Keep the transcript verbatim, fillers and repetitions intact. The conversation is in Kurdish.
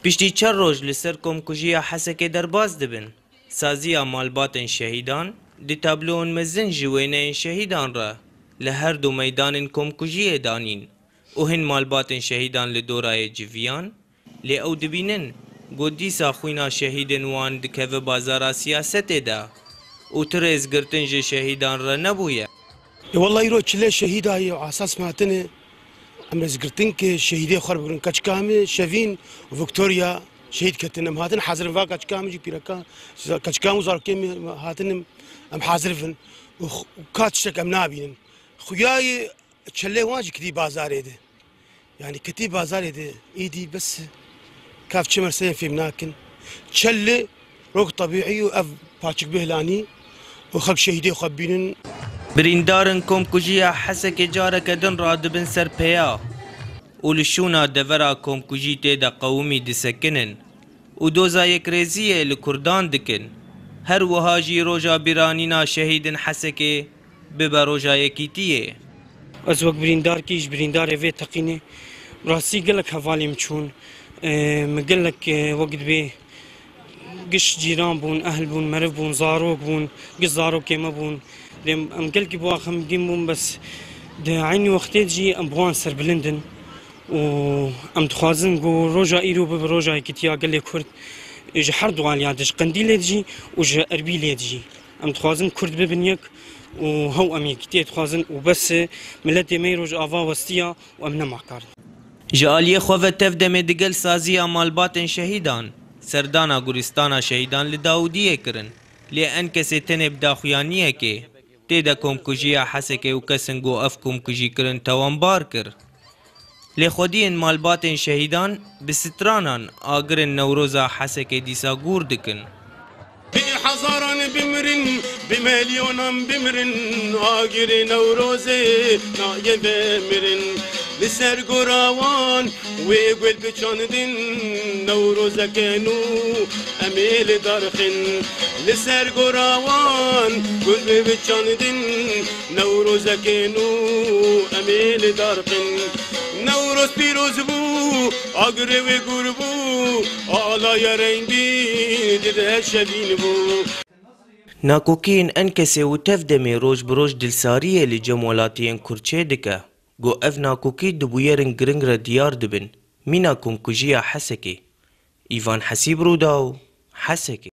Piştî çar roj li ser komkujiya Hesekê derbas dibin. Saziya malbatên şehîdan di tabloyên mezin ji wêneyên şehîdan re li her du meydanên komkujiyê danîn û hin malbatên şehîdan li dorayê civiyan, lê ew dibînin ku dîsa xwîna şehîdên wan dikeve bazara siyasetê de û ti rêzgirtin ji şehîdan re nebûye. E, wellahî îro çile şehîda ye û asas me hatine. Em rêzgirtin ke şehîdê xwe bigirin. Keçika em ê Şevîn û Victoria şehîd ketin. Em hatin hazir in, va keçika em jî pîreka, keçika em û zarokên me hatin, em hazir bin. Û x-, û ka tiştek em nabînin. Xuyayê çelê wan jî kitî bazarê de. Yani kitî bazarê de, îdî bes kav çi merseyên fêm nakin. Çelê rok tebîî û ev paçik bihlanî û xelk şehîdê xwe bibînin. Birîndarên komkujiya Hesekê careke din radibin ser peya û li şûna devera komkujî tê de qewimî disekinin û doza yekrêziyê li Kurdan dikin. Her wiha jî roja bîranîna şehîdên Hesekê bibe roja yekîtiyê. Ez wek birîndarkî ji birîndarê vê teqînê rastî gelek hevalê min çûn. Ê, min gelek, ê, wek dibê giş cîran bûn, ehl bûn, meriv bûn, zarok bûn, giş zarokê me bûn. Dê em gelkî bi wan xemgîn bûn, bes di eynî wextê de jî em bi wan serbilind in û em dixwazin ku roja îro bibe roja yekîtiya gelê Kurd ji her du aliya de, ji Qendîlê de jî û ji Erbîlê de jî. Em dixwazin Kurd bibin yek û hew em yekîtiyê dixwazin û bes e, miletê me yê rojava westiya û em nema kar in. Ji aliyê xwe ve tev demê digel saziya malbatên şehîdan, serdana guristana şehîdan li Dawidiyê kirin. Lê enkesê tenê bi daxuyaniyekê tê de komkujiya Hesekê û kesên ku ev komkujî kirin tawanbar kir. Lê xwediyên malbatên şehîdan bi stranan agirên Newroza Hesekê dîsa gûr dikin. Bi hezaran bimirin, bi milyonan bimirin, agirê Newrozê nayê vemirin. Li ser gora wan wê gul biçandin, Newrozeke nû em ê li dar xin. Li ser gora wan gul biçandin, Newrozeke nû em ê li dar xin. Newroz pîroz bû, agirê wê gûr bû, alaya rengî di de şevîn bû. Nakokiyên enkesê û tev demê roj bi roj dilsariyê li cem welatiyên Kurd çê dike. Ku ev nakokî di bûyerên giring re diyar dibin. Mîna komkujiya Hesekê. Îvan Hesîb, Rûdaw, Hesekê.